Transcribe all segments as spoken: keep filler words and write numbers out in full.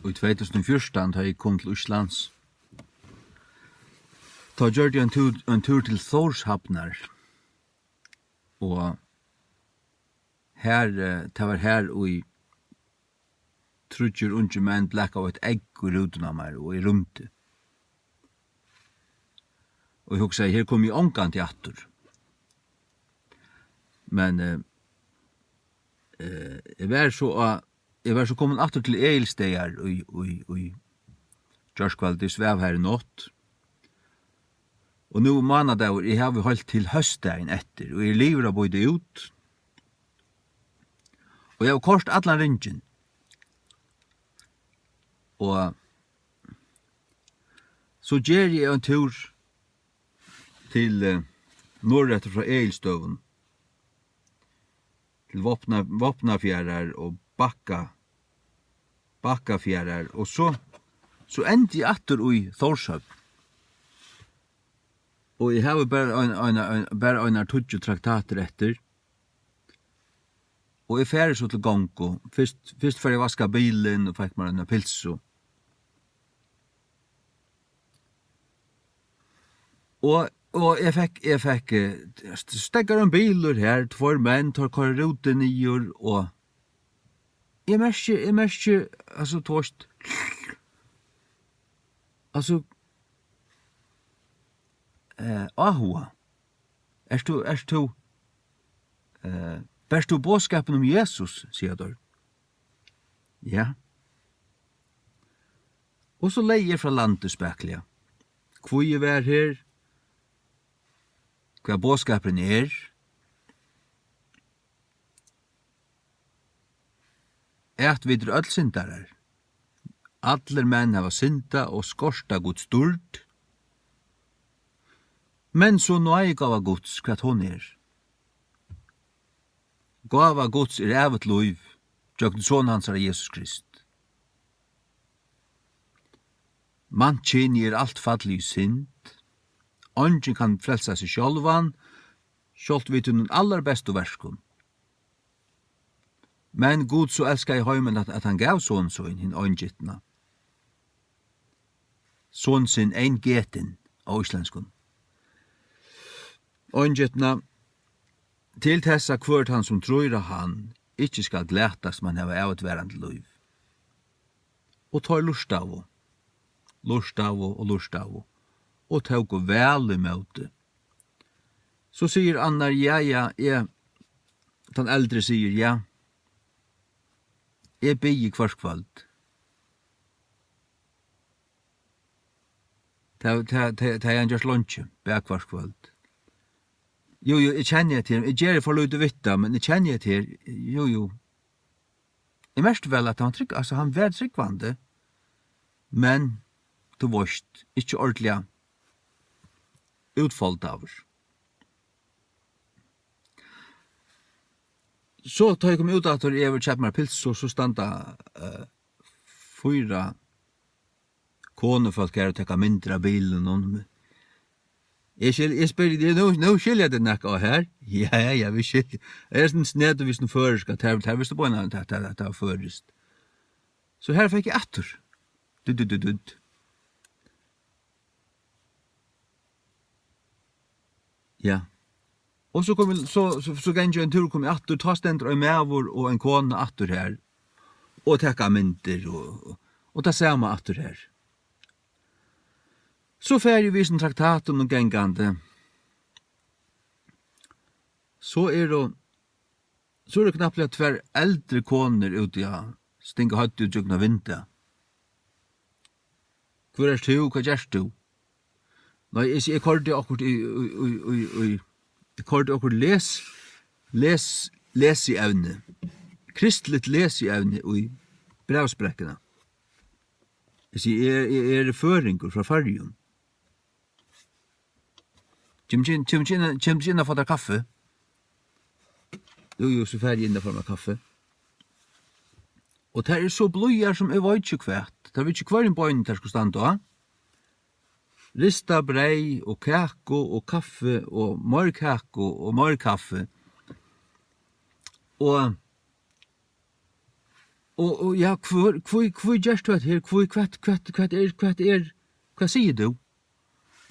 í tvey túsund og fjúrtan, tá eg kom til Íslands, tá gjørdi eg ein túr, ein túr til Tórshavnar, og har, eh, tað var har, í tríggir ungir menn blakaðu eitt egg í rútin á mær, og eg rýmdi. Og eg hugsaði, her komi eg ongantíð aftur. Men, eh, eh, eg var so á, eg var so komin aftur til Egilsstaðar í, í, í gjárkvøldið, svav har í nátt. Og nú er mánadagur, eg havi heilt til hósdagin eftir, og eg eri liðugur at býta út. Og eg havi koyrt allan ringin. Og so geri eg ein túr til, eh, norðureftir frá Egilsstøðum, til Vápna-, Vápnafjarðar og Bakka, Bakkafjarðar, og so, so endi eg aftur í Tórshavn. Og eg havi bara ein, ein, ein, bara einar tíggju traktatir eftir. Og eg fari so til gongu. Fyrst, fyrst fari eg at vaska bilin og fekk mær eina pylsu. Og, og eg fekk, eg fekk, eh, st-, steðgar ein bilur her, tveir menn, teir koyra rútin niður, og eg merki, eg merki, altso, tú veist, altso, eh, áhuga. Ert tú, ert tú, eh, bert tú boðskapin um Jesus, siga teir. Ja. Og so legði eg frá landi spakuliga. Hví eg var her, hvat boðskapurin er, at vit eru øll syndarar. Allir menn hava syndað og skorta Guds dýrd. Men so náðigáva Guds, hvat hon er. Gáva Guds er ævigt lív, gjøgnum Son hansara Jesus Krist. Mannkynið er alt fallið í synd. Eingin kann frelsa seg sjálvan, sjálvt við tínum allarbestu verkum. Men Gud so elskaði heimin, at, at hann gav son sín, hin eingitna. Son sinn, ein getin á íslendskum. Eingitna, til tess at hvør tann, sum trýr á hann, ikki skal glatast, men hava ævigtvarandi lív. Og teir lurtaðu, lurtaðu og lurtaðu, og tóku væl ímóti. So sigur annar, ja, ja, eg, tann eldri sigur, ja, eg biði hvørt kvøld. Tað, tað, tað, tað er hann gjørt leingi, bað hvørt kvøld. Jú, jú, eg kenni hetta her, eg geri for lítið við tað, men eg kenni hetta her, jú, jú. Eg merkti væl, at hann trúgv-, altso, hann var trúgvandi, men, tú veist, ikki ordiliga útfoldaður. So tá eg kom út aftur, eg havi keypt mær pylsu, so standa, eh, fýra konufólk her og taka myndir av bilinum. Eg skil-, eg spyrji, nú, nú skilja tit nakað her? Ja, ja, vit skilja. Er tað snedigt við sum føroyska, tað, tað vistu bara, tað, tað, tað var føroyskt. So her fekk eg aftur. Dudd, dudd, dudd, dudd. Ja. Og so kom eg, so, so, so gangi ein túr, kom eg aftur, tá stendur ein maður og ein kona aftur her og taka myndir og, og tað sama aftur her. So fari eg við sum traktatin og gangandi. So eru, so eru knappliga tvær eldri konur úti á, stinga høvdið út gjøgnum vindeygað. Hvør ert tú? Hvat gert tú? Nei, eg, eg koyrdi okkurt í, í, í, í, í, eg koyrdi okkurt les-, les-, lesievni, kristligt lesievni í brævsprekkuna. Eg sigi, eg, eg eri føroyingur frá Føroyum. Kemur tú inn, kemur tú inn, kemur tú inn at fáa tær kaffi? Jú, jú, so fari eg inn at fáa mær kaffi. Og tær eru so blíðar sum eg veit ikki hvat. Tær vita ikki, hvørjum beini tær skulu standa á. Ristað breyð og kaku og kaffi og meir kaku og meir kaffi. Og Og, og ja, hvør, hví, hví gert tú hetta her? Hví, hvat, hvat, hvat er, hvat er, hvat sigur tú?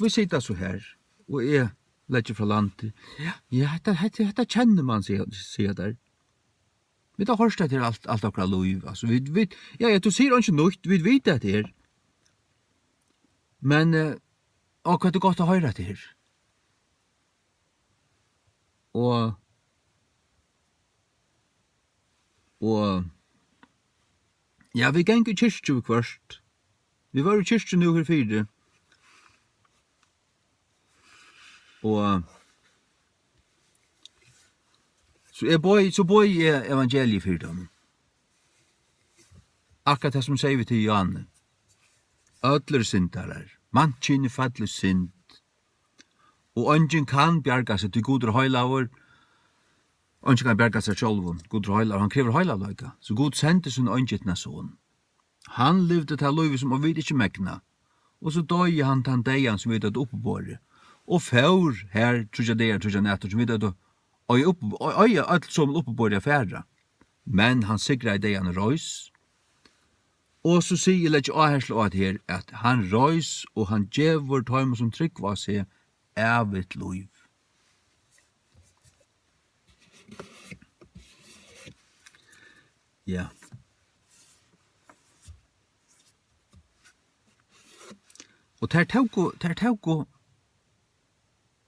Vit sita so her, og eg leggi frá landi. Ja, ja, hetta, hetta, hetta kennir mann, siga, siga teir. Vit hava hoyrt hetta her alt, alt okkara lív. Altso, vit, vit, ja, ja, tú sigur einki nýtt, vit vita hetta her. Men, eh, á, hvat er gott at hoyra hetta her. Og, og, ja, vit ganga í kirkju viðhvørt. Vit vóru í kirkju nú herfyri. Og so eg boði, so boði eg evangeliið fyri teimum. Akkurát tað sum eg segði við teg, Johanne. Øll eru syndarar. Mannkynið fall í synd. Og eingin kann bjarga seg, tí Gud er heilagur. Eingin kann bjarga sær sjálvum. Gud er heilagur, hann krevur heilagleika. So Gud sendi sín eingitna son. Hann livdi tað lívið, sum vit ikki megna. Og so doyði hann tann deyðan, sum vit høvdu uppiborið. Og fór har tríggjar dagar, tríggjar nætur, sum vit høvdu, og upp, og, og, øll sum uppiborið at fara. Men hann sigraði deyðan og reis. Og so sigi eg, leggi áherslu á hetta her, at hann reis, og hann gevur teimum, sum trúgva á seg, ævigt lív. Ja. Og tær tóku, tær tóku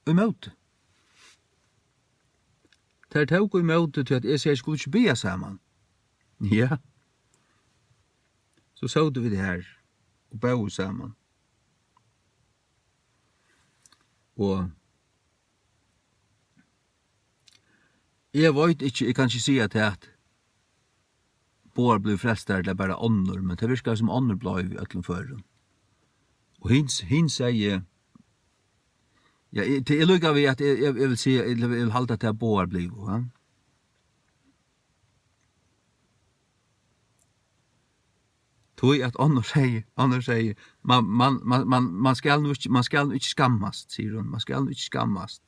ímóti. Tær tóku ímóti, tí at eg segði, skulu vit ikki biðja saman? Ja. So sótu vit har og bóðu saman. Og eg veit ikki, eg kann ikki siga tað, at Boar blivu frelstar, ella bara onnur, men tað virkar sum onnur bleiv í øllum førum. Og hin, hin segði, ja, eg, tað er líka við, at eg, eg, eg vil siga, eg, eg vil halda, at tað Boar blivu, ha? Tí at onnur segði, onnur segði, man, man, man, man, man skal nú ikki, man skal nú ikki skammast, sigur hon, man skal nú ikki skammast.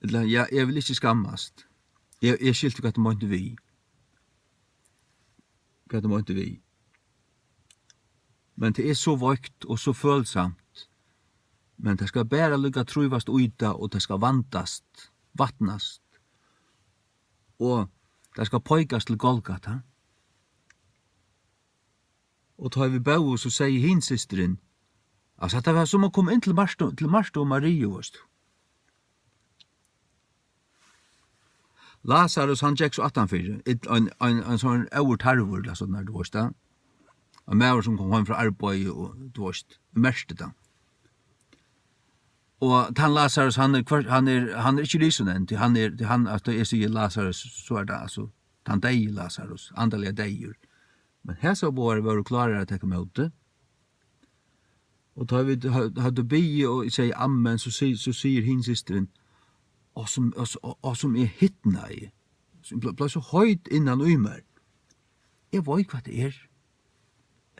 Ella, ja, eg vil ikki skammast. Eg, eg skilti, hvat tú meinti við. Hvat tú meinti við. Men tað er so veikt og so følsamt. Men tað skal bara líka trívast í tað, og tað skal vandast, vatnast. Og tað skal peikast til Golgata. Og tá vit bóðu, so segði hin systirin, altso, hetta var sum at koma inn til Martu, til Martu og Mariu, veitst tú. Lasarus, hann gekk so aftanfyri, ill-, ein, ein, ein sånn óður tarvur, ella sånn har, tú veitst tað. Ein maður, sum kom heim frá arbeiði, og, tú veitst, merkti tað. Og tann Lasarus, hann er hvør-, hann er, hann er ikki risin enn, tí hann er, tí hann, at eg sigi Lasarus, so er tað, altso, tann deyði Lasarus, andaliga deyður. Men hesar báðar vóru klárar at taka ímóti. Og tá vit hø-, høvdu biðið, og eg segði amen, so si-, so sigur hin systirin, og sum, og, og, og sum eg hitnaði, sum ble, bleiv so heit innan í mær. Eg veit, hvat tað er.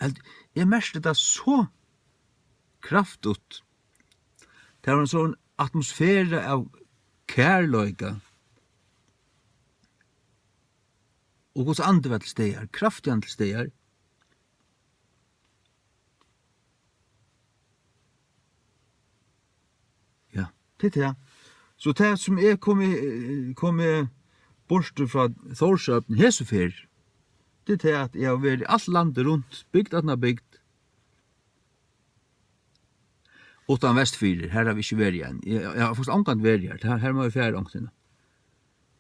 Eg, eg merkti tað so kraftigt. Tað var ein sånn atmosfera av kærleika. Og Guds andi var til staðar, kraftin til staðar. Ja, tað er tað. So tað, sum eg komi, eh, komi burtur frá Tórshavn hesa ferð, tað er tað, at eg havi verið alt landið runt, bygd aftan á bygd, uttan vestfyri, har havi eg ikki verið enn. Eg, eg havi faktiskt ongantíð verið har. Har, har má eg fara onkuntíð.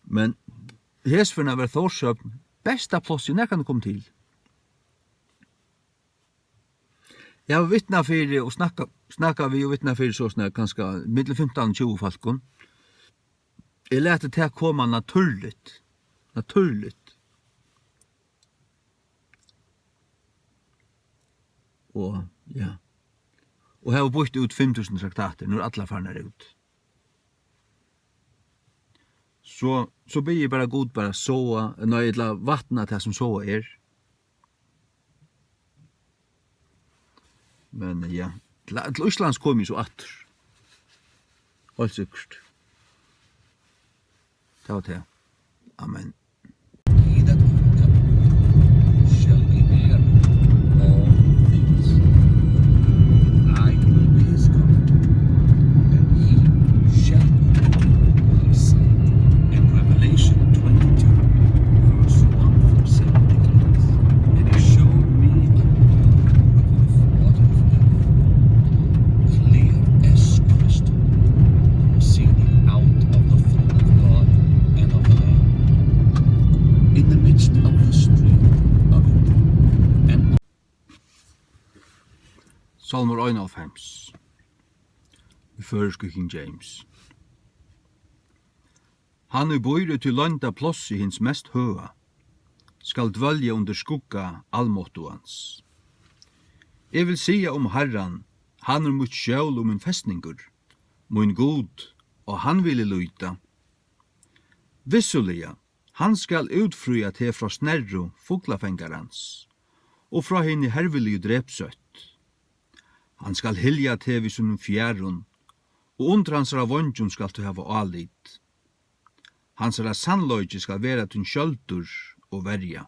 Men hesa ferðina var Tórshavn besta pláss, eg nakrantíð kom til. Eg havi vitnað fyri og snakka, snakka við og vitnað fyri so snart kanska millum fimtan og tjúgu fólkum. Eg lati tað koma natúrligt. Natúrligt. Og, ja. Og hava býtt út fimm túsund traktatir. Nú eru allar farnar út. So, so biði eg bara Gud bara sáa, nei, ella vatna tað, sum sáað er. Men, ja, til, til Íslands komi eg so aftur. Heilt sikkurt. Tað var tað. Amen. Sálmur einoghálvfems, í føroysku King James. Hann, ið býr í tí loynda plássi hins mest høga, skal dvølja undir skugga Almáttugans. Eg vil siga um Harran: Hann er mítt skjól og mín festningur, mín Gud, á hann vil eg líta. Vissuliga, hann skal útfría teg frá snerru fuglafengarans og frá hini herviligu drepsótt. Hann skal hylja teg við sínum fjaðrum, og undir hansara veingjum skalt tú hava álit. Hansara sannleiki skal vera tín skjøldur og verja.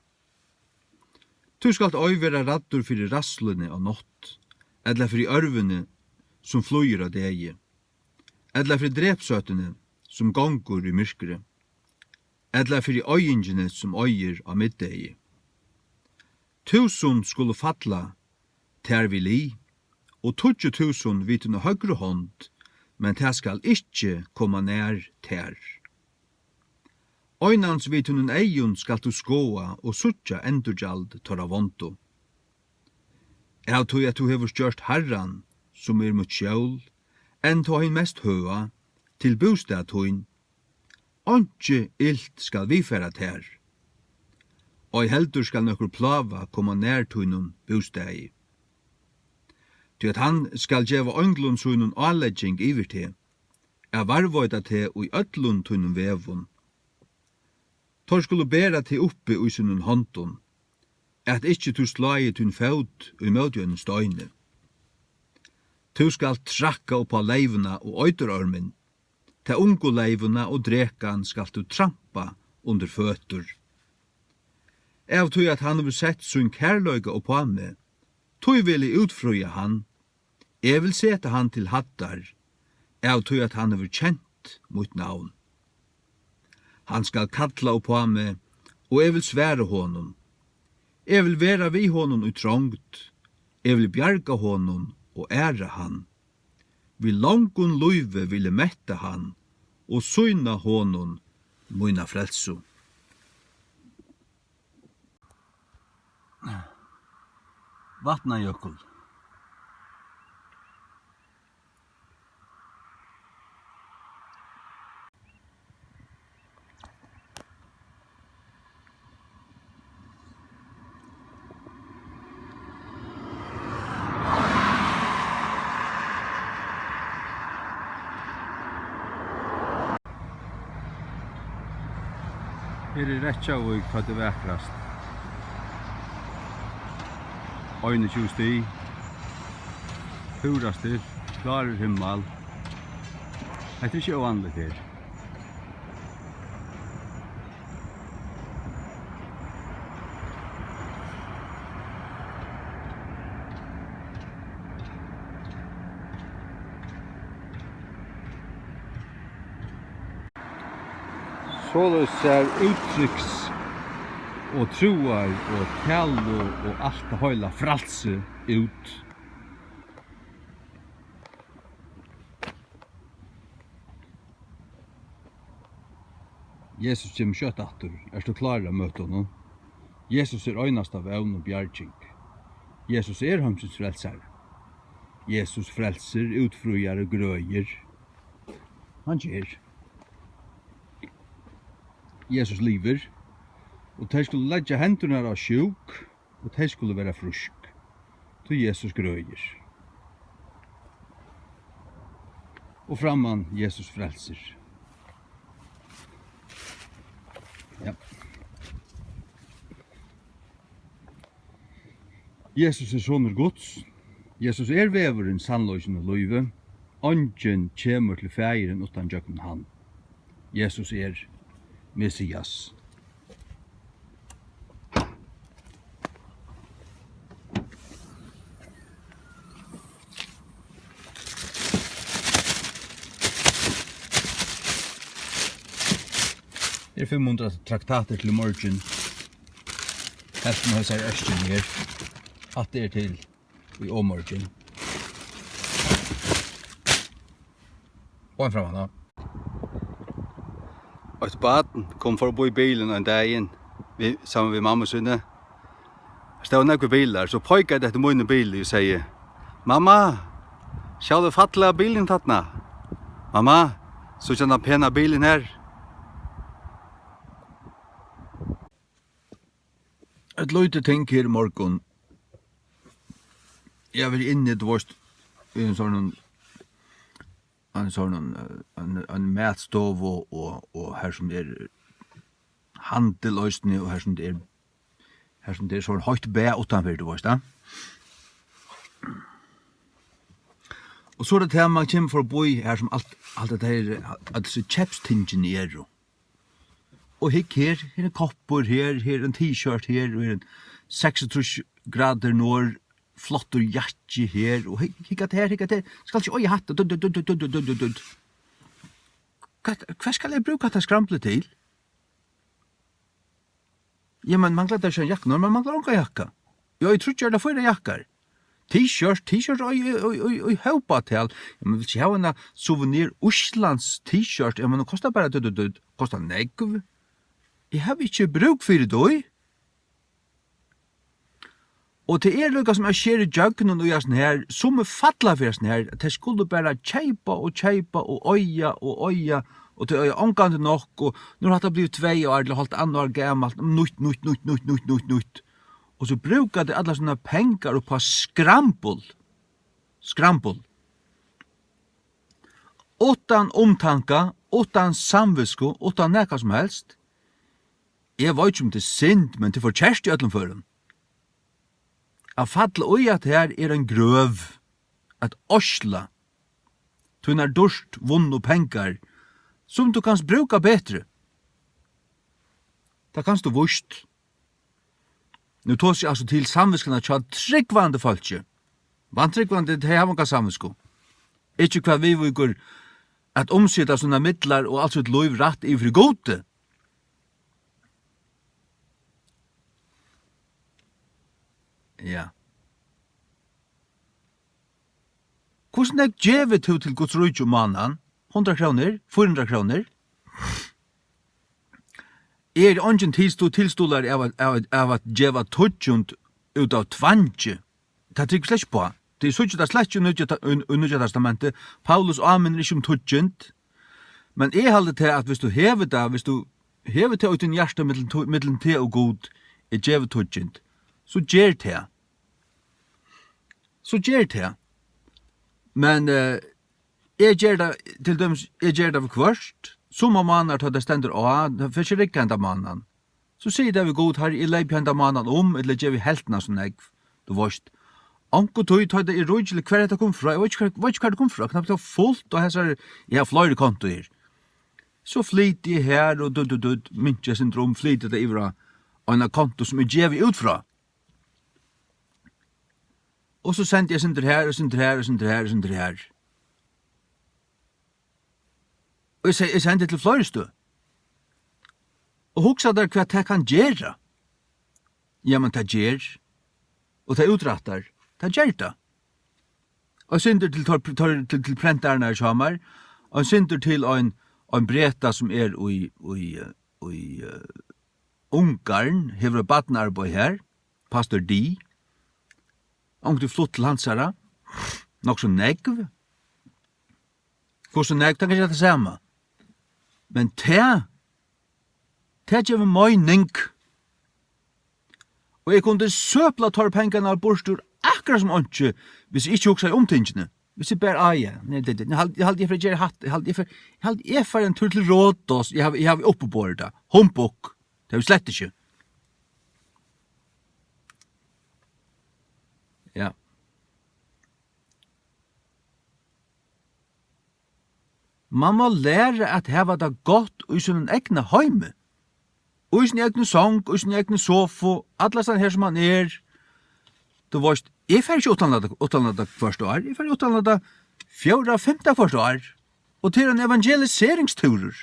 Tú skalt ei vera ræddur fyri ræðsluni á nátt, ella fyri ørvini, sum flýgur á degi, ella fyri drepsóttini, sum gongur í myrkri, ella fyri oyðingini, sum oyðir á middegi. Túsund skulu falla tær við lið, og tíggju túsund við tína høgru hond, men tað skal ikki koma nær tær. Einans við tínum eygum skalt tú skoða og síggja endurgjald teirra vondu. Av tí at tú hevur gjørt Harran, sum er mítt skjól, enn tá hin mest høga, til bústað tín, einki ilt skal viðfara tær, ei heldur skal nøkur plága koma nær tínum bústaði. Tí at hann skal geva einglum sínum álegging yvir teg, at varðveita teg í øllum tínum vegum. Teir skulu bera teg uppi í sínum hondum, at ikki tú slái tín fót ímóti einum steini. Tú skalt trakka upp á leyvuna og eiturormin, ta ungu leyvuna og drekan skalt tú trampa undir føtur. Av tí at hann hevur sett sín kærleika upp á meg, tí vil eg útfría hann. Eg vil seta hann til hæddar, av tí at hann hevur kent mítt navn. Hann skal kalla upp á meg, og eg vil svara honum. Eg vil vera við honum í trongd, eg vil bjarga honum og æra hann. Við longum lívi vil eg metta hann og sýna honum mína frelsu. Vatnajökul. Her er Reykjavík, tá tað er vakrast. Einogtjúgu stig. Púra stilt, klárur himmal. Hetta er ikki óvanligt her. Soleiðis sær úttrúgvs- og trúar- og talu- og alt tað heila frælsi út. Jesus kemur skjótt aftur. Ert tú klárur at møta honum? Jesus er einasta vón og bjarging. Jesus er heimsins frelsari. Jesus frelsir, útfríar og grøðir. Hann ger. Jesus livir, og tey skulu leggja hendurnar á sjúk, og tey skulu vera frísk, tí Jesus grøðir. Og framman, Jesus frelsir. Ja. Jesus er sonur Guds. Jesus er vegurin, sannleikin og lívið. Eingin kemur til Faðirin uttan gjøgnum hann. Jesus er Messias. Her er fimm hundrað traktatir til í morgin. Helvtin av hesari eskjuni her. Hatta er til í ovmorgin. Og ein framman á. Eitt barn kom forbí bilin ein dagin við, saman við mammu síni. Har stóðu nógvir bilar, so peikaði tað eftir mínum bili og segði: Mamma, sjá tað falliga bilin tætna. Mamma, síggja hana pena bilin her. Eitt lítið ting her í morgun. Eg havi verið inni, tú veist, í ein sånn, ein sånn, eh, ein, ein matstovu og, og her sum er handil eisini, og her sum tað er, her sum tað er so heitt bað uttanfyri, tú veist, ja. Og so er tað tað, man kemur forbí her sum alt, alt hetta her, at hesi keypstingini eru. Og hygg her, her er ein koppur, her, her er ein T-shirt, her, og her er ein seksogtrýss gradir norð, flottur jakki her, og hygg, hygg at her, hygg at her, skal ikki eiga hatta, dudd, dudd, dudd. Hvat, hvat skal eg brúka hetta skramblið til? Ja, men manglar tað ikki ein jakka? Nei, man manglar onga jakka. Eg eigi tríggjar ella fýra jakkar. T-shirt, T-shirt í, í, í, í, í hópatal. Ja, men vil ikki hava eina Souvenir Íslands T-shirt? Ja, men hon kostar bara, dudd, dudd, dudd, kostar nógv. Eg havi ikki brúk fyri tí. Og tað er líka sum at skera ígjøgnum í hasum her, summi falla fyri hasum her, at tey skulu bara keypa og keypa og eiga og eiga, og tey eiga ongantíð nokk, og nú er hatta blivið tvey ár, ella hálvt annað ár gamalt, nýtt, nýtt, nýtt. Og so brúka tey allar sínar pengar upp á skrambul, skrambul. Uttan umtanka, uttan samvitsku, uttan nakað sum helst. Eg veit ikki, um tað er synd, men tað er forkert í øllum førum. At falla í, at her er ein grøv, at oyðsla tínar dýrt vunnu pengar, sum tú kanst brúka betri. Tað kanst tú víst. Nú tosi eg altso til samvitskuna hjá trúgvandi fólki. Vantrúgvandi, tey hava onga samvitsku. Ikki hvat viðvíkur at umsita sínar midlar og alt sítt lív rætt yvir fyri Gudi. Ja. Hvussu nógv gevur tú til Guds ríki um mánaðin? Hundrað krónur? Fýra hundrað krónur? Eg eri eingin tilstu-, tilstuðlari av at, av at, av at geva tíggjund út av tvangi. Tað trúgvi eg slett ikki uppá. Tit síggja tað slett ikki í Nýggja ta-, í, í Nýggja Testamenti. Paulus áminnir ikki um tíggjund. Men eg haldi tað, at viss tú hevur tað, viss tú hevur tað í tínum hjarta millum tú, millum teg og Gud, eg gevi tíggjund, so ger tað. So ger tað. Men, eh, eg ger tað, til dømis, eg ger tað viðhvørt, summar mánaðir, tá tað stendur á, tað fer ikki at rigga henda mánaðin. So sigi eg tað við Gud: Harri, eg leypi henda mánaðin um, ella gevi helvtina so nógv, tú veist. Onkuntíð, tá tað er ríkiligt, hvar er hetta komið frá? Eg veit ikki, hvar, veit ikki, hvar tað kom frá. Knappt tað var fult, og hesar, eg havi fleiri kontoir. So flyti eg her, og dudd, dudd, dudd, minki eg eitt sindur um, flyti tað yvir á eina konto, sum eg gevi út frá. Og so sendi eg eitt sindur her, og eitt sindur her, og eitt sindur her, og eitt sindur her. Og eg se-, eg sendi til fleiri støð. Og hugsa tær, hvat tað kann gera. Jamen, tað ger. Og tað útrættar. Tað ger tað. Og eitt sindur til, tor-, tor-, til, til prentararnar hjá mær. Og eitt sindur til ein, ein breta sum er í, í, í, eh, Ungarn, hevur eitt barnaarbeiði her, pastor D. Onkuntíð flutt til hansara. Nokk so nógv. Hvussu nógv, tað kann ikki tað sama. Men tað, tað gevur meining. Og eg kundi søpla teir pengarnar burtur akkurát sum einki, viss eg ikki hugsaði um tingini. Viss eg bara, ah, ja, nei, tað, tað, eg haldi, eg haldi, eg fari at gera hatta, eg haldi, eg fari, eg haldi, eg fari ein túr til Rhodos, eg havi, eg havi uppiborið tað. Humbug. Tað havi eg slett ikki. Ja. Man má læra at hava tað gott í sínum egna heimi. Í síni egnu song, í síni egnu sofu, allastaðni har sum man er. Tú veist, eg fari ikki uttanlanda, uttanlanda hvørt ár. Eg fari uttanlanda fjórða, fimta hvørt ár. Og tað er ein evangeliseringstúrur.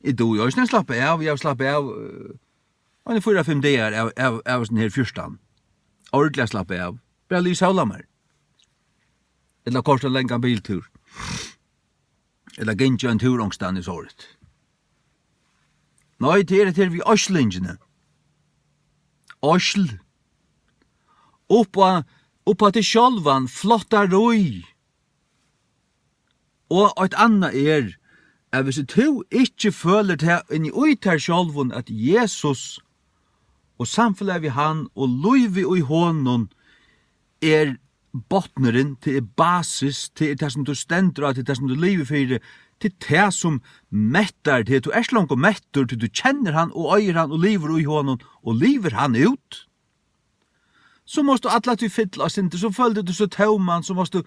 Eg dugi eisini at slappa av. Eg havi slappað av, eh, eini fýra, fimm dagar av, av, av hesum her fjúrtan. Ordiliga slappað av. Bara ligið og sólað mær. Ella koyrt ein langan biltúr. Ella gingið ein túr onkustaðni, sovorðið. Nei, tað er hetta her við oyðslingini. Oyðsl. upp á, upp á teg sjálvan, flottarí. Og eitt annað er, at hvis tú ikki følir tað inni í tær sjálvum, at Jesus og samfelagið við hann og lívið í honum er botnurin, tað er basis, tað er tað, sum tú stendur á, tað er tað, sum tú livir fyri, tað er tað, sum mettar teg. Tú ert longu mettur, tí tú kennir hann og eigur hann og livir í honum og livir hann út. So mást tú alla tíð fylla á sindur, so følir tú so tóman, so mást tú,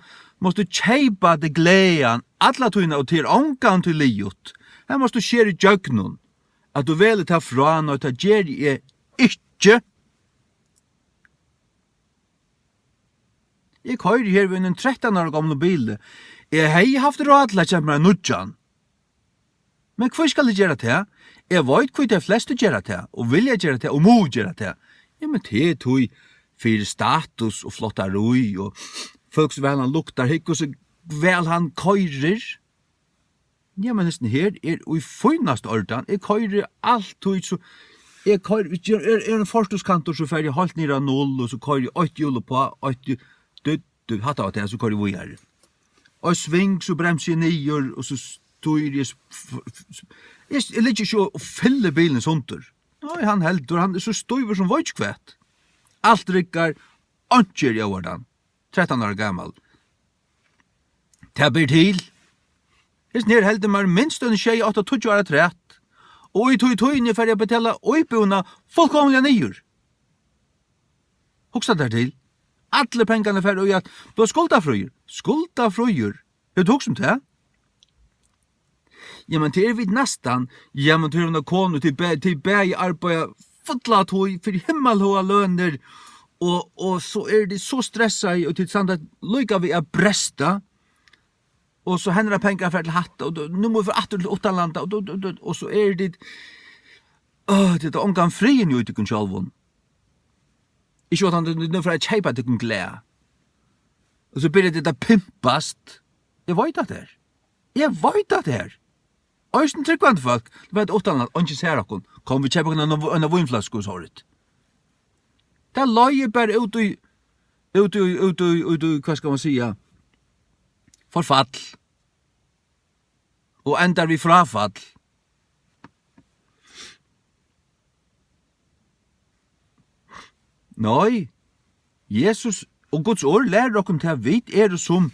mást tú keypa teg gleðan alla tíðina, og tað er ongantíð liðugt. Her mást tú skera ígjøgnum, at tú velur tað frá, nei, tað geri eg ikki. Eg koyri her við einum trettan ára gomlum bili. Eg hevði havt ráð til at keypt mær ein nýggjan. Men hví skal eg gera tað? Eg veit, hví tey flestu gera tað, og vilja gera tað, og mugu gera tað. Ja, men tað er tí fyri status og flottarí, og fólk, sum væl hann luktar, hygg, hvussu væl hann koyrir. Ja, men hesin her er í fínasta ordan. Eg koyri altíð, so eg koyri, hvis eg er, er ein forstúrskantur, so fari eg heilt niður á null, og so koyri eg eitt hjul uppá, eitt hjul, du, du, hatta var tað, so koyri eg víðari. Og sving, so bremsi eg niður, og so stýri eg, s-, f-, f-, f-, eg, eg liggi ikki og fylli bilin sundur. Nei, hann heldur, hann er so stívur sum veit ikki hvat. Alt riggar, einki er í óordan. Trettan ára gamal. Tað ber til. Hesin her heldur mær minst eini sjey, átta, tíggju ár afturat. Og í tí tíðini fer eg at betala íbúðina fullkomiliga niður. Hugsa tær til. Allir pengarnir fara í at blíva skuldafríur. Skuldafríur. Hevur tú hugsað um tað? Ja, men tað er vit næstan. Ja, men tú hevur eina konu, tit bæ-, tit bæði arbeiða fulla tíð fyri himmalháar lønir, og, og so eru tit so stressaði, og tit standa líka við at bresta, og so hennara pengar fara til hatta, og tú, nú mugu vit fara aftur til uttanlanda, og, og, og, og, og so eru tit, øh, tit hava ongan frið í tykkum sjálvum. Ikki uttan, nú, nú fara eg at keypa tykkum gleði. Og so byrjar tit at pimpast. Eg veit at tað er. Eg veit at tað er. Eisini trúgvandi fólk, veit uttanlands, eingin sær okkum. Kom, vit keypa okkum eina, eina vínfløsku, so er tað. Tað leiðir bara út í, út í, út í, út í, hvat skal man siga? Forfall. Og endar við fráfall. Nei, Jesus og Guds orð lærir okkum tað, vit eru sum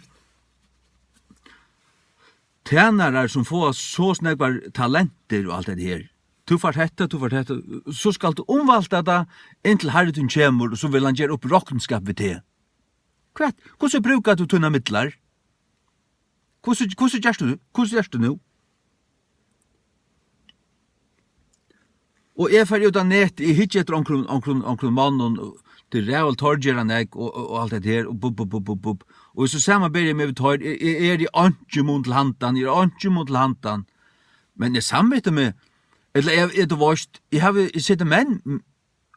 tænarar, sum fáa so nógvar talentir og alt hetta her. Tú fært hetta, tú fært hetta, so skalt tú umvælta tað, inntil Harri tín kemur, og so vil hann gera upp roknskap við teg. Hvat? Hvussu brúkar tú tínar midlar? Hvussu, hvussu gert tú, hvussu gert tú nú? Og eg fari út á net, eg hyggi eftir onkrum, onkrum, onkrum monnum, og tað er ræðuligt, teir gera nógv, og, og, og alt hetta her, og bub, bub, bub, bub, bub. Og so samanberi eg meg við teir, eg, eg eri einki í mun til handan, eg eri einki í mun til handan. Men eg samviti meg, ella eg, eg, tú veitst, eg havi, eg seti menn,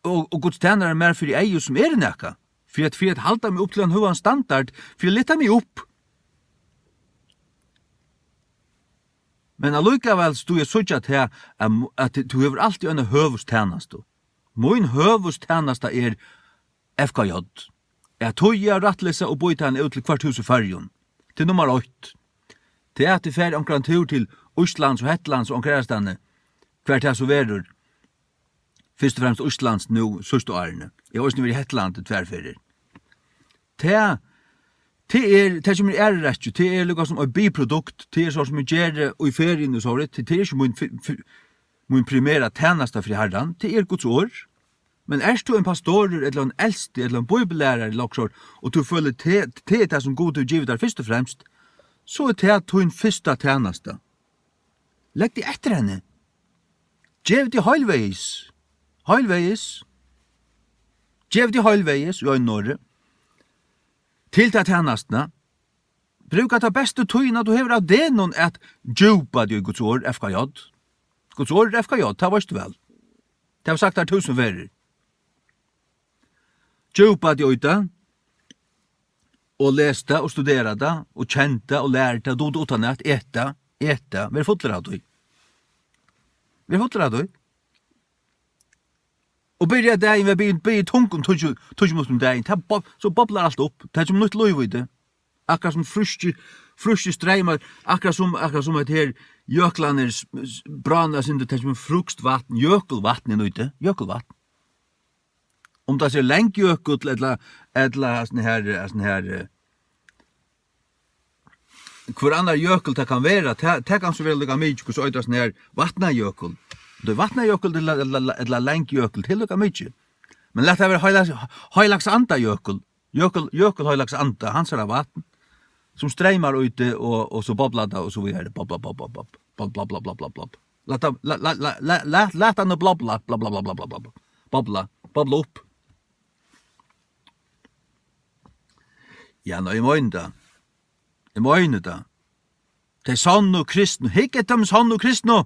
og, og Guds tænarar mær fyri eygu, sum eru nakað, fyri at, fyri at halda meg upp til ein høgan standard, fyri at lyfta meg upp. Men allíkavæl stóð eg at síggja at her, at, at tú hevur altíð eina høvuðstænastu. Mín høvuðstænasta er F K J. At týða, rættlesa og býta hana út til hvørt hús í Føroyum. Til nummar eitt. Tað at eg fari onkran túr til Íslands og Hetlands og onkra aðrastaðni, hvar tað so verður. Fyrst og fremst Íslands nú síðstu árini. Eg havi eisini verið í Hetlandi tvær ferðir. Tað, tað er, tað kemur í aðru rækkju, tað er líka sum eitt biprodukt, tað er so sum eg geri í feriuni og so, tað, tað er ikki mín fi-, fi-, mín primera tænasta fyri Harran, tað er Guds orð. Men ert tú ein pastorur, ella ein elsti, ella ein bíbellærari, ella okkurt, og tú følir tað, tað er tað sum Gud hevur givið tær fyrst og fremst, so er tað tín fyrsta tænasta. Legg teg eftir henni. Gev teg heilvegis. Heilvegis. Gev teg heilvegis, í einum orði. Til ta tænastuna. Brúka ta bestu tíðina, tú hevur av degnum at djúpa teg í Guds orð, F K J. Guds orð er F K J, tað veitst tú væl. Tað havi eg sagt tær túsund ferðir. Djúpa teg í tað, og les tað, og studera tað, og kenn tað, og lær tað, dug tað uttanat, et tað, et tað, ver fullur av tí. Ver fullur av tí. Og byrja dagin við at biðja, biðja í tungum, tíggju, tíggju minuttir um dagin. Tað bob-, so boblar alt upp. Tað kemur nýtt lív í teg. Akkurát sum frískir, frískir streymar, akkurát sum, akkurát sum hetta her jöklarnir s-, s-, bráðna eitt sindur, tað kemur frískt vatn, jøkulvatn inn í teg, jøkulvatn. Um tað er Langjökull ella, ella sånn her, sånn her, eh, hvør annar jökull tað kann vera, tað, tað kann so vera líka mikið, hvussu eitur sånn her, Vatnajökull. Tað er Vatnajökull ella, ella, ella Langjökull, tað er líka mikið. Men lat tað vera heilags, heilags anda jökull. Jökul, jökul heilags anda, hansara vatn, sum streymar úti og, og so boblar tað og so víðari. Bobla, bobla, bobla, bobla, bobla, bobla, bobla. Lat tað, la, la, la, la, la, lat tað nú bobla, bla, bla, bla, bla, bla, bla. Bobla, bobla upp. Ja, nei, eg meini tað. Eg meini tað. Tey sonnu kristnu. Hygg eftir teimum sonnu kristnu.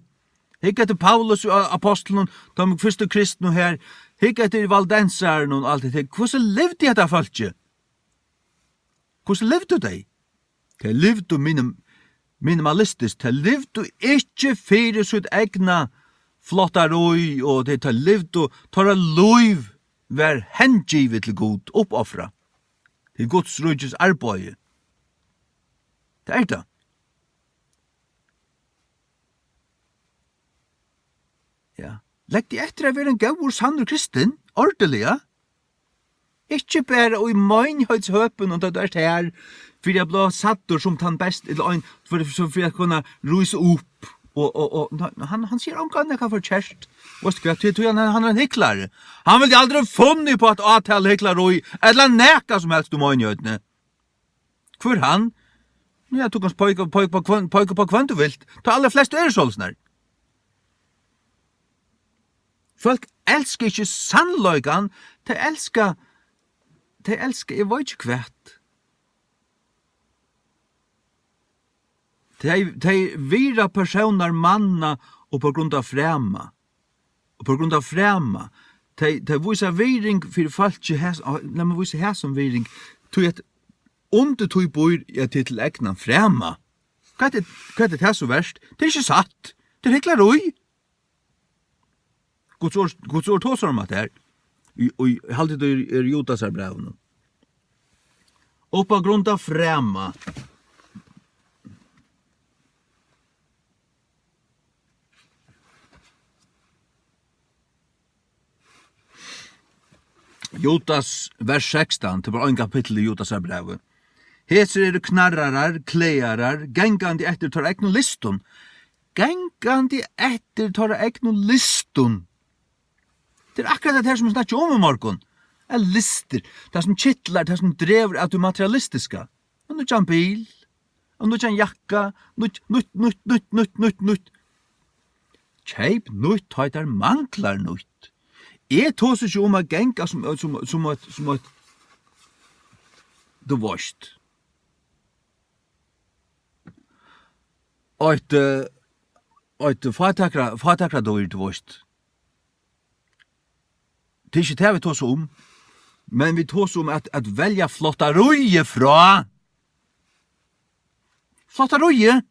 Hygg eftir Paulus og apostlinum, teimum fyrstu kristnu her. Hygg eftir valdensarunum og alt hetta. Hvussu livdi hetta fólkið? Hvussu livdu tey? Tey livdu minim-, minimalistiskt. Tey livdu ikki fyri sítt egna flottarí, og tey, tey livdu, teirra lív var hengivið til Gud, uppofrað til Guds ríkis arbeiði. Tað er tað. Ja. Legg teg eftir at vera ein góður, sannur kristin, ordiliga. Ikki bara í meinheitshøpum, og tá tú ert her, fyri at blíva sæddur sum tann best, ella ein, fyri, so fyri at kunna rísa upp. Og, og, og, ná, hann, hann sigur ongan nakað forkert. Veitst tú hvat, tí, tí hann, hann er ein hyklari. Hann vildi aldri funnið upp á at átala hyklarí, ella nakað sum helst um meinheitini. Hvør hann? Ja, tú kanst peika, peika på hvønn, peika på hvønn tú vilt. Tá allar flestu eru soleiðis nær. Fólk elska ikki sannleikan, tey elska, tey elska, eg veit ikki hvat. Tey, tey virða persónar manna og på grund av frama. Og på grund av frama. Tey, tey vísa virðing fyri fólki hes-, á, lat meg vísa hesum virðing. Tí at undir tí býr, ja, tað er til egnan frama. Hvat er, hvat er tað so vert? Tað er ikki satt. Tað er hyklarí. Guds orð, Guds orð tosar um at tað er. Í, í, eg haldi, tað er, er Judasarbrævinum. Og på grund av frama. Judas, vers sekstan, tað er bara ein kapittul í Judasarbrævi. Hesir eru knarrarar, klæðarar, gangandi eftir teirra egnu lystum. Gangandi eftir teirra egnu lystum. Tað er akkurát tað her, sum vit snakkaðu um í morgun. At lystir, tað sum kitlar, tað sum dregur av tí materialistiska. Ein nýggjan bil, ein nýggjan jakka, nýtt, nýtt, nýtt. Keyp nýtt, tá ið tær manglar nýtt. Eg tosi ikki um at ganga sum, sum, sum eitt, sum eitt, tú veitst. Eitt, eh, eitt fátækra-, fátækradýr, tú veitst. Tað er ikki tað, vit tosa um. Men vit tosa um at, at velja flottaríið frá. Flottaríið?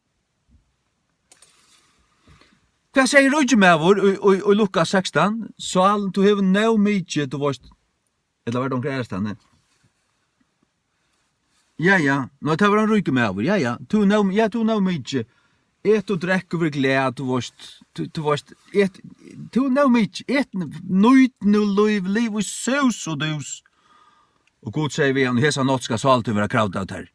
Hvat segði ríki maður í, í, í Lukas sekstan? Sál, tú hevur nóg mikið, tú veitst. Ella var tað onkur aðrastaðni? Ja, ja. Nei, tað var ein ríkur maður. Ja, ja. Tú nóg, ja, tú nóg mikið. Et og drekk og ver glað, tú veitst. Tú, tú veitst. Et, tú nóg mikið. Et, nýt nú lív, liv í sus og dus. Og Gud segði við hann: Hesa nátt skal sál tín vera kravd av tær.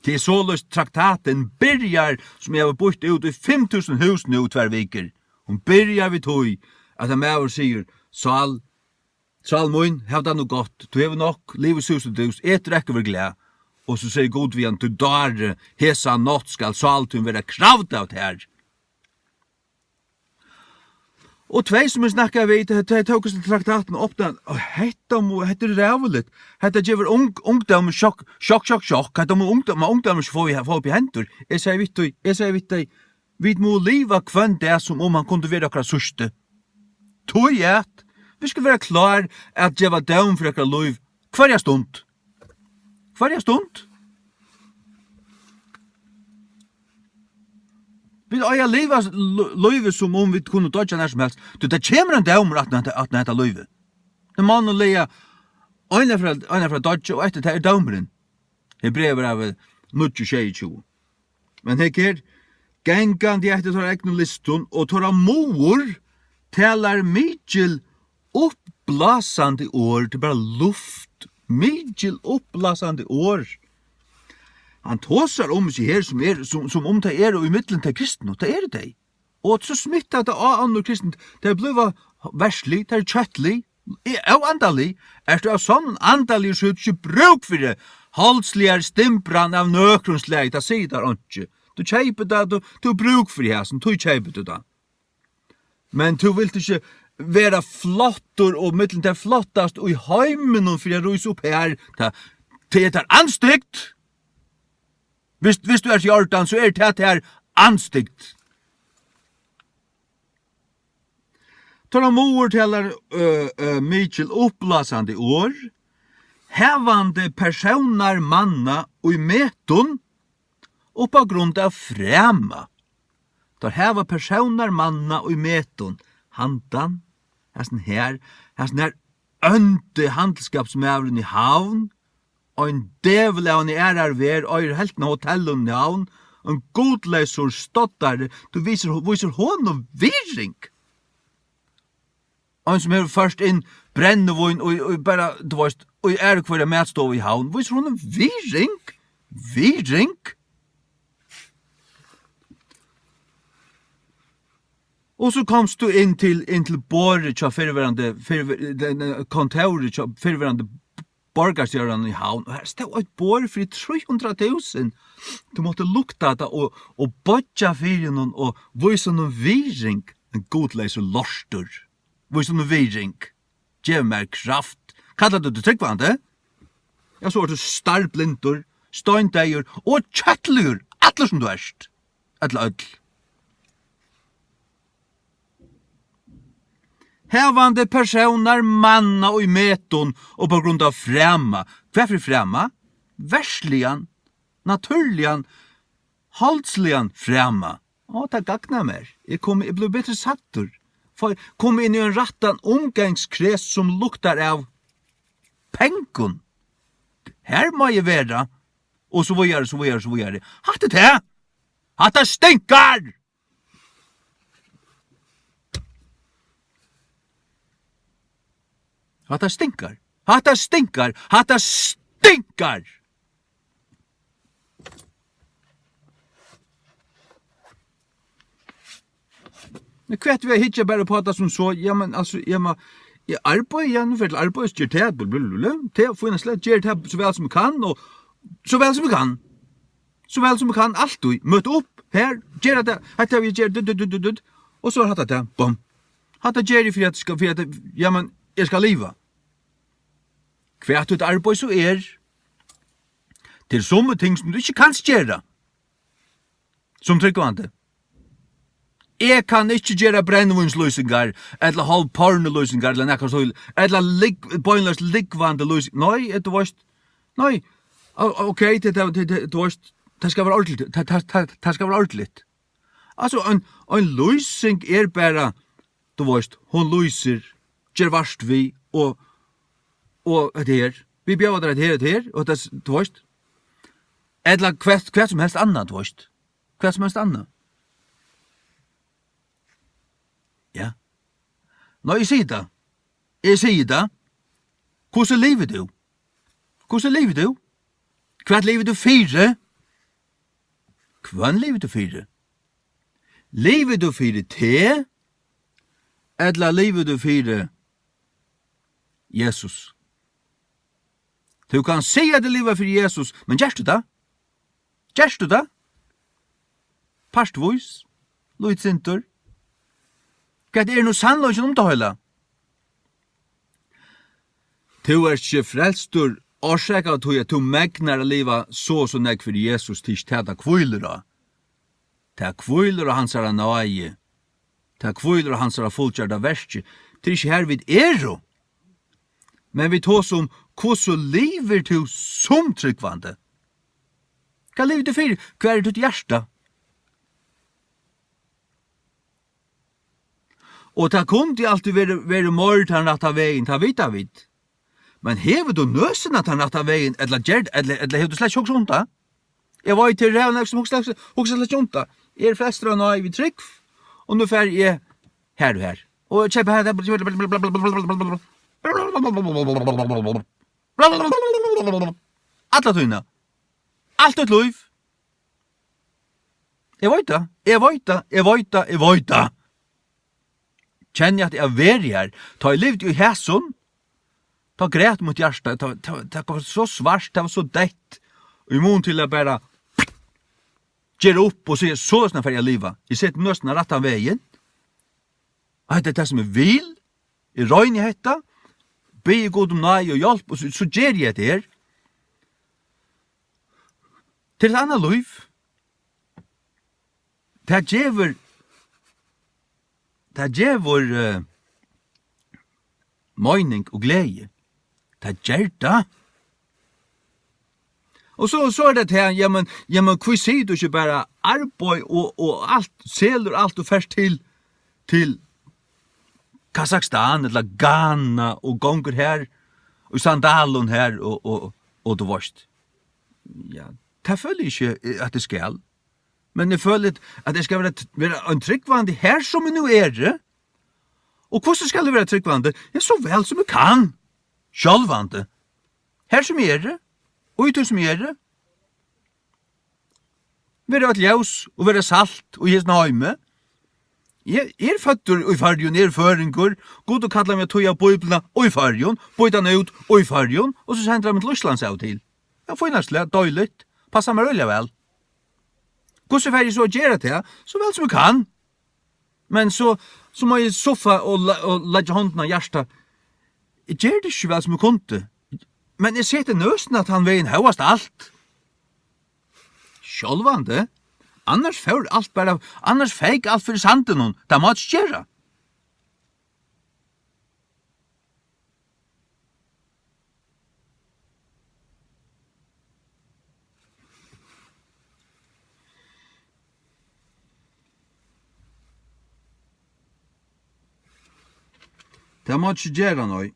Tað er soleiðis traktatin byrjar, sum eg havi býtt út í fimm túsund hús nú í tvær vikur. Hon byrjar við tí, at ein maður sigur: Sál, sál mín, hav tað nú gott, tú hevur nokk, liv í sus og dus, et, drekk og ver glað. Og so sigur Gud við hann: Tú dári, hesa nátt skal sál tín vera kravd av tær. Og tvey, sum eg snakkaði við, tey, tey tóku seg til traktatin og opnaðu, og hetta má, hetta er ræðuligt. Hetta gevur ung-, ungdómin sjokk, sjokk, sjokk, sjokk. Hetta má ungdóm-, má ungdómin ikki fáa í, fáa upp í hendur. Eg segði við tí, eg segði við tey, vit mugu liva hvønn dag, sum um hann kundi verið okkara síðsti. Tí at vit skulu vera klár at geva dóm fyri okkara lív hvørja stund. Hvørja stund. Vit eiga at liva s-, l-, lívið, sum um vit kunnu doyggja nær sum helst. Tú, tað kemur ein dómur aftan á hetta, aftan á hetta lívið. Tað má nú liggja, ein er frá, ein er frá doyggja, og eftir tað er dómurin. Hebreabrævið níggju sjeyogtjúgu. Men hygg her, gangandi eftir teirra egnu lystum, og teirra muður talar mikil uppblásandi orð, tað er bara luft, mikil uppblásandi orð. Hann tosar um seg her, sum er, sum, sum um tað er, og ímillum tey kristnu, tað eru tey. Og so smittar tað á onnur kristin, tey blíva verslig, tey eru kjøtlig, óandalig. Ert tú av sonnum andaligur, so hevur tú ikki brúk fyri holdsligari stimbran av nøkrum slagi, tað sigur tær einki. Tú keypir tað, tú, tú hevur brúk fyri hasum, tí keypir tú tað. Men tú vilt ikki vera flottur og millum tey flottastu í heiminum fyri at rísa upp her. Tað, tað er tær andstygd. Viss, viss tú ert í ordan, so er tað tær andstygd. Teirra muður talar, ø, ø, mikil uppblásandi orð, havandi persónar manna í metum, upp á grund av frama. Teir hava persónar manna í metum, handan, hasin her, hasin her óndi handilsskapsmaðurin í Havn, ein djevul av ein aðrar verð, eigur helvtina av hotellum í Havn, ein gudleysur stoddari, tú vísir, vísir honum virðing. Ein sum hevur ført inn brennivín og, og bara, tú veist, í aðru hvørja matstovu í Havn, vísir honum virðing, virðing. Og so komst tú inn til, inn til borðið hjá fyrrverandi, fyrrver-, den, eh, kontórið hjá fyrrverandi borgarstjóran í Havn, og har stóð eitt borð fyri trý hundrað túsund. Tú mátti lukta tað og, og boyggja fyri honum og vísa honum virðing, ein gudleysur lortur. Vísa honum virðing. Gev mær kraft. Kallar tú teg trúgvandi? Ja, so ert tú starblindur, steindeyður og kjøtligur, allur sum tú ert. Ella øll. Havandi persónar manna í metum og pá grund av frama. Hvat fyri frama? Verðsligan, natúrligan, holdsligan frama. Á, tað gagnar mær. Eg komi, eg blívi betri sæddur. Fái, komi inn í ein rættan umgangskrins sum luktar av pengum. Her má eg vera. Og so víðari, so víðari, so víðari. Hatta er tað! Hatta stinkar! Hatta stinkar. Hatta stinkar. Hatta stinkar! Men hvat við at hyggja bara upp á tað sum so, ja, men, altso, ja, men, eg arbeiði, ja, nú fer til arbeiðis, ger tað, blablabla, tað, fína slag, ger tað so væl sum eg kann, og so væl sum eg kann. So væl sum eg kann, altíð. Møta upp her, gera tað, hetta havi eg gjørt, dutt, dutt, dutt, dutt, dutt. Og so er hatta tað, bum. Hatta geri eg fyri at, skal, fyri at, ja, men, eg skal liva. Hvat títt arbeiði so er, til summi ting sum tú ikki kanst gera, sum trúgvandi. Eg kann ikki gera brennivínslýsingar, ella hálvpornolýsingar, ella nakað so, ella lig-, beinleiðis lúgvandi lýsing. Nei, eh, tú veist, nei, o-, ok, tað, tað, tað, tað, tú veist, tað skal vera ordiligt, tað, tað, tað, tað skal vera ordiligt. Altso, ein, ein lýsing er bara, tú veist, hon lýsir, ger vart við, og, og hetta her. Vit bjóða tær hetta her, hetta her, og hetta s-, tú veist. Ella hvat, hvat sum helst annað, tú veist. Hvat sum helst annað. Ja. Nei, eg sigi tað. Eg sigi tað. Hvussu livir tú? Hvussu livir tú? Hvat livir tú fyri? Hvønn livir tú fyri? Livir tú fyri teg, ella livir tú fyri Jesus? Tú kanst siga, at tú livir fyri Jesus, men gert tú tað? Gert tú tað? Partvís, lítið sindur. Hvat er nú sannleikin um tað heila? Tú ert ikki frelstur, orsakað av tí, at tú megnar at liva so og so nógv fyri Jesus, tað er ikki tað, tað hvílir á. Tað hvílir á hansara náði. Tað hvílir á hansara fullgjørda verki. Tað er ikki har, vit eru. Men vit tosa um, hvussu livir tú sum trúgvandi? Hvat livir tú fyri? Hvar er títt hjarta? Og tað kundi altíð verið, verið meir tann rætta vegin, tað vita vit. Men hevur tú nøsina tann rætta vegin, ella ger, ella, ella hevur tú slett ikki hugsað um tað? Eg veit, tað er nógv sum hugsa, hugsa slett ikki um tað. Eg eri frelstur av náði við trúgv, og nú fari eg har og har. Og eg keypi har, alla tíðina. Alt títt lív. Eg veit tað, eg veit tað, eg veit tað, eg veit tað. Kenni, at eg havi verið har. Tá eg livdi í hesum, tá græt mítt hjarta. Tá, tá, tað var so svart, tað var so deytt. Og í mun til at bara gera upp og siga, soleiðis fari eg at liva. Eg seti nøsina rættan vegin. Hetta er tað, sum eg vil. Eg royni hetta. Biði Gud um náði og hjálp, og so, so geri eg hetta her. Til eitt annað lív. Tað gevur, tað gevur, eh, meining og gleði. Tað ger tað. Og so, so er tað her, jamen, jamen, hví sigur tú ikki bara arbeiði og, og alt, selur alt og fert til, til Kasakstan ella Ghana og gongur har í sandalum har og, og, og tú veitst. Ja, tað føli eg ikki, eh, at eg skal. Men eg føli, at eg skal vera, vera ein trúgvandi her, sum eg nú eri. Og hvussu skal eg vera trúgvandi? Ja, so væl sum eg kann. Sjálvandi. Her sum eg eri. Og í tí sum eg eri. Vera eitt ljós og vera salt í hesum heimi. Eg eri føddur í Føroyum, eg eri føroyingur. Gud hevur kallað meg at týða Bíbliuna í Føroyum, býta hana út í Føroyum, og so sendir hann meg til Íslands av og til. Ja, fínasta slag, deiligt. Passar mær øgiliga væl. Hvussu fari eg so at gera tað? So væl sum eg kann. Men so, so má eg suffa og la-, og leggja hondina á hjartað. Eg geri tað ikki so væl sum eg kundi. Men eg seti nøsina tann vegin hóast alt. Sjálvandi. Annars fór alt bara, annars feyk alt fyri sandinum. Tað má ikki gera. Tað má ikki gera, nei.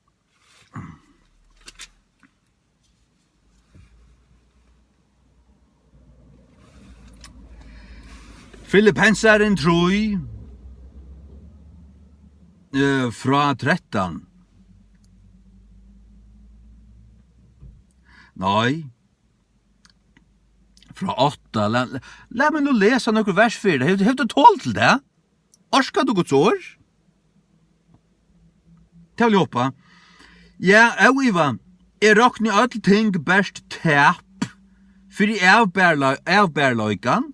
Filippensarin trý, eh, frá trettan. Nei. Frá átta. La, la, lat meg nú lesa nøkur vers fyri teg. Hevur, hevur tú tol til tað? Orkar tú Guds orð? Tað vil eg hoppa. Ja, óivað, eg rokni øll ting bert tap fyri avbera-, avberaleikan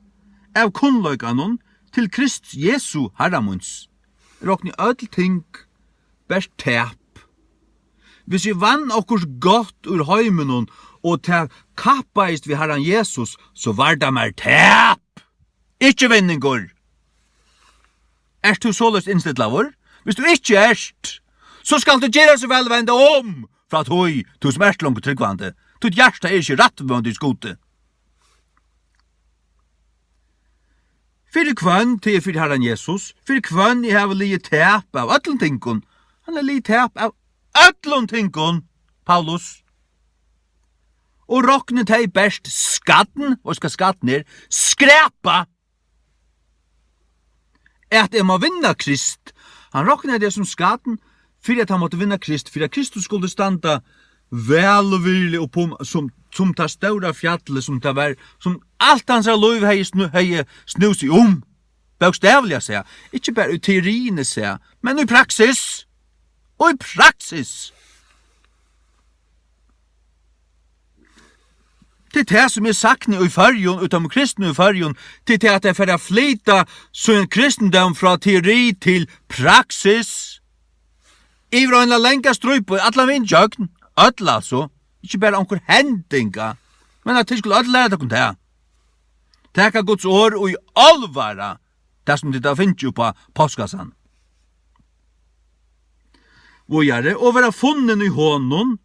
av kunnleikanum til Krist Jesu Harra míns. Eg rokni øll ting bert tap. Hvis eg vann okkurt gott úr heiminum, og tað kappaðist við Harran Jesus, so var tað mær tap. Ikki vinningur. Ert tú soleiðis innstillaður? Hvis tú ikki ert, so skalt tú gera so væl at venda um frá tí, tú sum ert longu trúgvandi. Títt hjarta er ikki rættvísandi í Gudi. Fyri hvønn, tað er fyri Harran Jesus, fyri hvønn eg havi liðið tap av øllum tingum. Hann hevur liðið tap av øllum tingum, Paulus. Og rokni tey bert skarn, og skal skarn er, skrapa, at eg má vinna Krist. Hann roknaði tað sum skarn, fyri at hann mátti vinna Krist, fyri at Kristus skuldi standa væl og virðiliga upp um, sum, sum tað stóra fjallið, sum tað var, sum alt hansara lív hevði snú-, hevði snúð seg um. Bókstavliga sæð, ikki bara í teoriini sæð, men í praksis. Og í praksis. Tað er tað, sum eg sakni í Føroyum, út av kristnum í Føroyum, tað er tað, at tey fara at flyta sín kristindóm frá teori til praksis. Yvir á eina langa strípu, allan vegin gjøgn, øll altso, ikki bara onkur hendinga, men at tit skulu øll læra tykkum tað. Taka Guds orð í álvara, tað sum tit hava fingið upp á páskasandi. Víðari, og vera funnin í honum,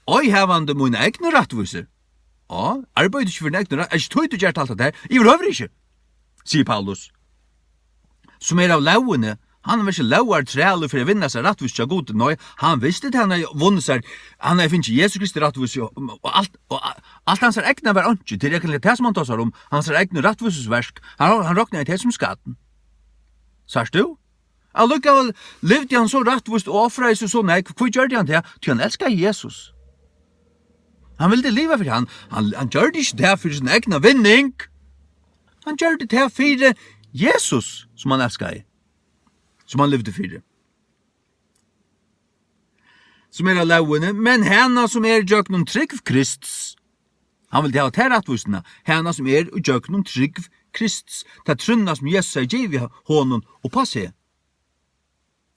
ei havandi mína egnu rættvísu. Á, arbeiðir tú ikki fyri egnu rætt-, er ikki tí tú gert alt hetta her? Yvirhøvur ikki, sigur Paulus, sum er av lógini, Hann var ikki lógartrælur fyri at vinna sær rættvísi hjá Gudi. Nei, hann visti, at hann hevði vunnið sær, hann hevði fingið Jesu Kristi rættvísi, og, og alt, og a-, alt hansara egna var einki. Tað er eigentliga tað, sum hann tosar um, hansara egnu rættvísisverk. Hann, hann roknaði tað sum skatt. Sært tú? Allíkavæl livdi hann so rættvíst og ofraði seg so nógv. Hví gjørdi hann tað? Tí hann elskaði Jesus. Hann vildi liva fyri hann. Hann, hann gjørdi ikki tað fyri sín egna vinning. Hann gjørdi tað fyri Jesus, sum hann elskaði, sum hann livdi fyri. Sum er av lógini, men hana, sum er gjøgnum trúgv Krists. Hann vildi hava ta rættvísina, hana, sum er í gjøgnum trúgv Krists. Ta trúnna, sum Jesus hevði givið honum upp á seg.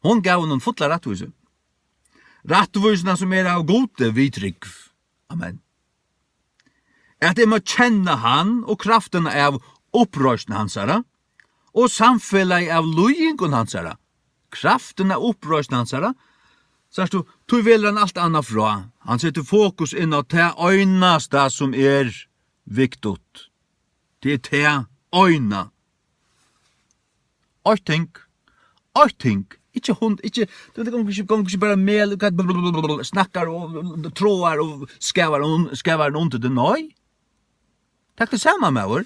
Hon gav honum fulla rættvísi. Rættvísina, sum er av Gudi við trúgv. Amen. At eg má kenna hann og kraftina av uppreisn hansara og samfelagið av líðingum hansara. Kraftina av uppreisn hansara. Sært tú, tí velur hann alt annað frá. Hann setir fokus inn á tað einasta, sum er viktigt. Tað er tað eina. Eitt ting. Eitt ting. Ikki hund, ikki, tú veit, gongur ikki, gongur ikki bara mel, hvat, blablabla, snakkar og tráar og skavar, og skavar undir teg, nei. Tak teg saman, maður.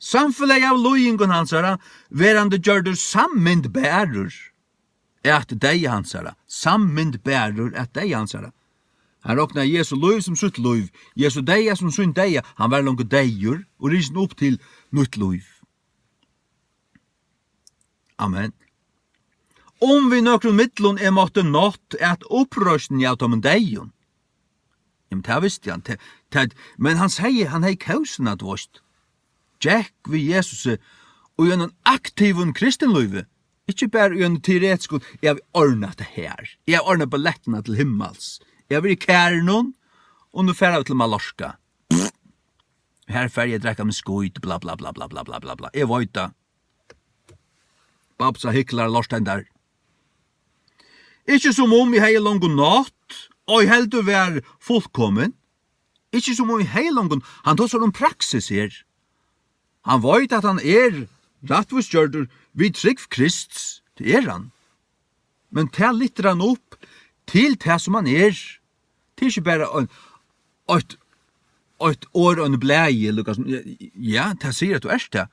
Samfelagið av líðingum hansara, verandi gjørdur sammyndbarur at deyða hansara, sammyndbarur at deyða hansara. Hann roknaði Jesu lív sum sítt lív, Jesu deyða sum sín deyða, hann var longu deyður og risin upp til nýtt lív. Amen. Um við nøkrum millum eg mátti nátt at uppreisn av teimum deyðum. Jamen, tað visti hann. Tað, tað, men hann segði, hann hevði kósina, tú veist. Gekk við Jesusi og í einum aktivum kristinlívi. Ikki bara í einum teoretiskum, eg havi ordnað tað her. Eg havi ordnað ballettina til himmals. Eg havi verið í Kærunum, og nú fara vit til Mallorca. Her fari eg at drekka meg skít, bla, bla, bla. Eg veit tað. Babsa hyklar, lortendar. Ikki sum um eg hevði longu nátt, ei heldur var fullkomin. Ikki sum um eg hevði longu, hann tosar um praksis her. Hann veit, at hann er rættvísgjørdur við trúgv Krists. Tað er hann. Men tað lyftir hann upp til tað, sum hann er. Tað er ikki bara ein, eitt, eitt orð á einum blaði, Lukas. Ja, tað sigur, at tú ert tað.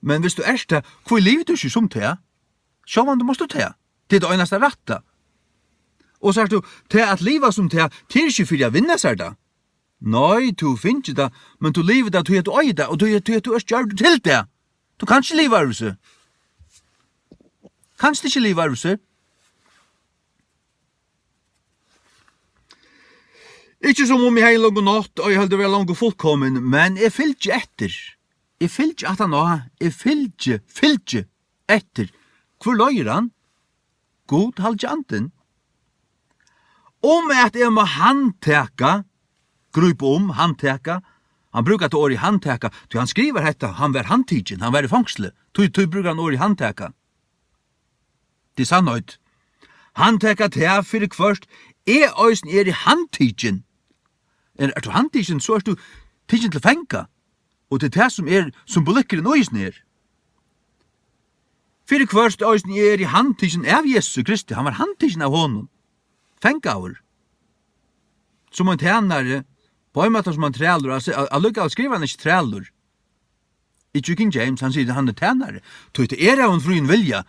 Men viss tú ert tað, hví livir tú ikki sum tað? Sjálvandi mást tú tað. Tað er tað einasta rætta. Og sært tú, tað at liva sum tað, tað er ikki fyri at vinna sær tað. Nei, tú fingið tað, men tú livir tað, tí at tú eigur tað, og tí, tí at tú ert gjørdur til tað. Tú kanst ikki liva øðrvísi. Kanst ikki liva øðrvísi. Ikki sum um eg hevði longu nátt, og eg heldur vera longu fullkomin, men eg fylgi eftir. Eg fylgi aftan á, eg fylgi, fylgi eftir. Hvør leiðir hann? Gud, haldi andin. Um at eg má handtaka, grípa um, handtaka. Hann brúkar tað orðið handtaka, tí hann skrivar hetta, hann var handtikin, hann var í fongsli. Tí, tí brúkar hann orðið handtaka. Tað er sannheit. Handtaka tað fyri hvørt eg eisini eri handtikin. Er, ert tú handtikin, so ert tú tikin til fanga. Og tað er tað, sum er symbolikkurin í hesum her. Fyri hvørt eisini eg eri handtikin av Jesu Kristi, hann var handtikin av honum, fangaður. Sum ein tænari, á ein máta sum ein trælur, altso, al-, allíkavæl skrivar hann ikki trælur. Ikki King James, hann sigur, hann er tænari. Tí tað er av ein fríum vilja.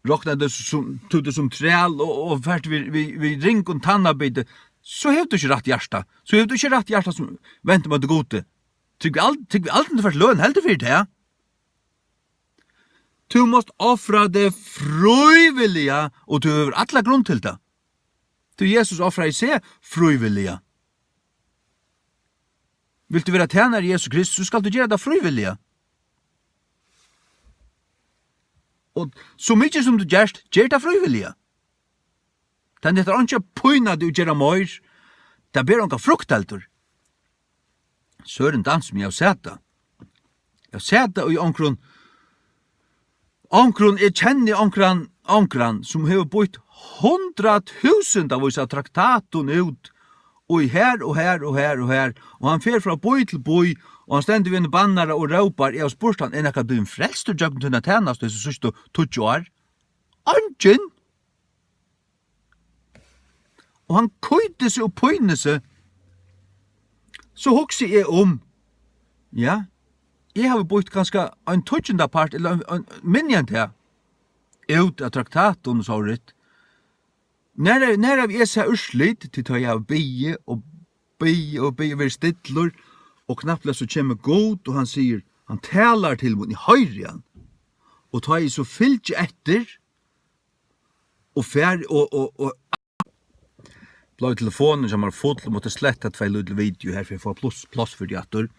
Roknar tú sum, tú, tú sum træl og, og fert við, við, við ringum tannabiti, so hevur tú ikki rætt hjarta. So hevur tú ikki rætt hjarta sum vendir móti Gudi. Trúgv við al-, trúgv við aldrin, tú fært løn heldur fyri tað. Tú mást ofra teg frívilliga, og tú hevur alla grund til tað. Tí Jesus ofraði seg frívilliga. Vilt tú vera tænari Jesu Krist, so skalt tú gera tað frívilliga. Og so mikið sum tú gert, ger tað frívilliga. Tað nyttar einki at pína teg og gera meir. Tað ber onga frukt heldur. Søren dans, sum eg havi sæð tað. Eg havi sæð tað í onkrum, onkrum, eg kenni onkran, onkran, sum hevur býtt hundraðtúsundavís av traktatum út, og her og her og her og her, og hann fer frá bý til bý Og hann stendur við ein bannara og rópar, eg havi spurt hann, er nakar blivin frelstur gjøgnum tína tænastu hesi síðstu tíggju ár? Eingin! Og hann kýtir seg og pínir seg. So hugsi eg um, ja, eg havi býtt kanska ein tíggjunda part, ella ein, ein, minni enn tað, út av traktatum og so ríkt. Nær, nær havi eg sæð úrslit, tí tá eg havi biðið og biðið og biðið, verið stillur, og knappliga so kemur Gud, og hann sigur, hann talar til mín, eg hoyri hann. Og tá eg so fylgi eftir, og fer, og, og, og, bleiv telefonin hjá mær full, og mátti sletta tvey lítil video her, fyri at fáa pluss, pláss fyri tey aftur.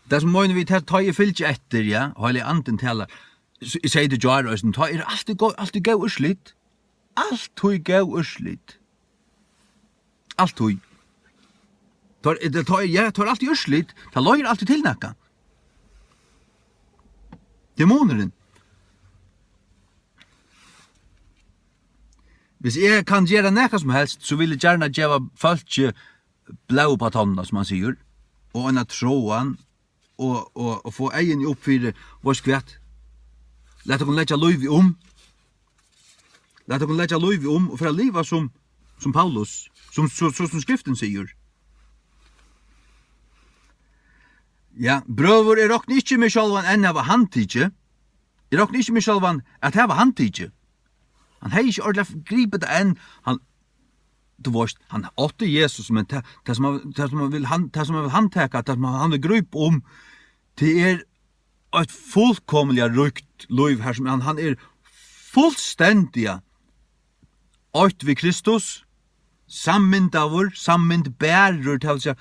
Tað sum meini við, tá, tá eg fylgi eftir, ja, og Heilagi Andin talar, s-, eg segði tað í gjár eisini, tá er altíð gó-, altíð góð úrslit. Altíð góð úrslit. Altíð. Tá er, tá er, ja, tá er altíð úrslit. Tað leiðir altíð til nakað. Tað er munurin. Hvis eg kann gera nakað sum helst, so vil eg gjarna geva fólki blóð upp á tonnina, sum man sigur, og eina tráan, og, og, og fáa eyguni upp fyri, veitst hvat? Lat okkum leggja lívið um. Lat okkum leggja lívið um og fara at liva sum, sum Paulus, sum, so, so sum Skriftin sigur. Ja, brøður, eg rokni ikki meg sjálvan enn hava handtikið. Eg rokni ikki meg sjálvan at hava handtikið. Hann hevði ikki ordiliga gripið tað enn. Hann, tú veitst, hann átti Jesus, men tað, tað sum hann, tað sum hann vil hann, tað sum hann vil handtaka, tað sum hann vil grípa um, tað er eitt fullkomiliga ríkt lív, har sum hann, hann er fullstendiga eitt við Kristus, sammyndaður, sammyndbarur, tað vil siga,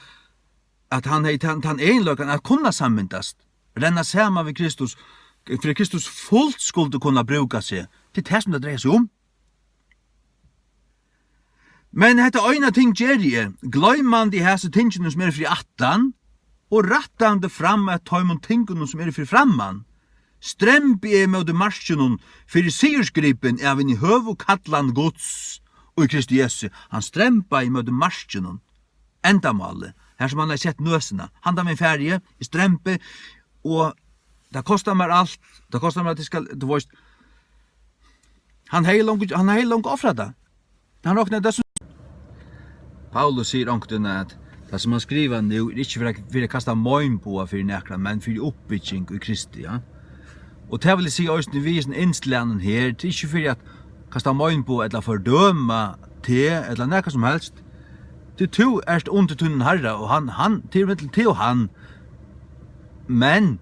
at hann hevði tann, tann eginleikan at kunna sammyndast, renna saman við Kristus, fyri at Kristus fult skuldi kunna brúka seg. Tað er tað, sum tað dreiar seg um. Men hetta eina ting geri eg, gloymandi hasi tingini, sum eru fyri aftan, og rættandi fram at teimum tingunum, sum eru fyri framman, strembi eg móti markinum fyri sigursgripin av hinni høgu kallan Guds í Kristi Jesu. Hann strembaði móti markinum, endamálið, har sum hann hevði sett nøsina. Handan vegin fari eg, eg strembi, og tað kostar mær alt, tað kostar mær at eg skal, tú veitst, hann hevði longu, hann hevði longu ofrað tað. Hann roknaði tað sum, Paulus sigur onkuntíð at tað, sum hann skrivar nú, er ikki fyri at, fyri at kasta meinboga fyri nakran, men fyri uppbygging í Kristi, ja. Og tað vil eg siga eisini við hesum innslagnum her, tað er ikki fyri at kasta meinboga ella fordøma teg ella nakað sum helst. Tí tú ert undir tínum Harra, og hann, hann, tað er millum teg og hann. Men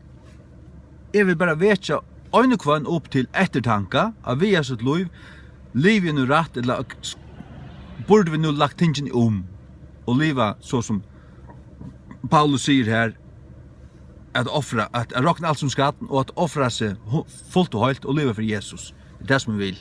eg vil bara vekja ein og hvønn upp til eftirtanka, at vega sítt lív, livi eg nú rætt, ella s-, burdi vit nú lagt tingini um og liva so sum Paulus sigur her, at ofra, at, at rokna alt sum skatt og at ofra seg hu-, fult og heilt og liva fyri Jesus. Tað er tað sum eg vil.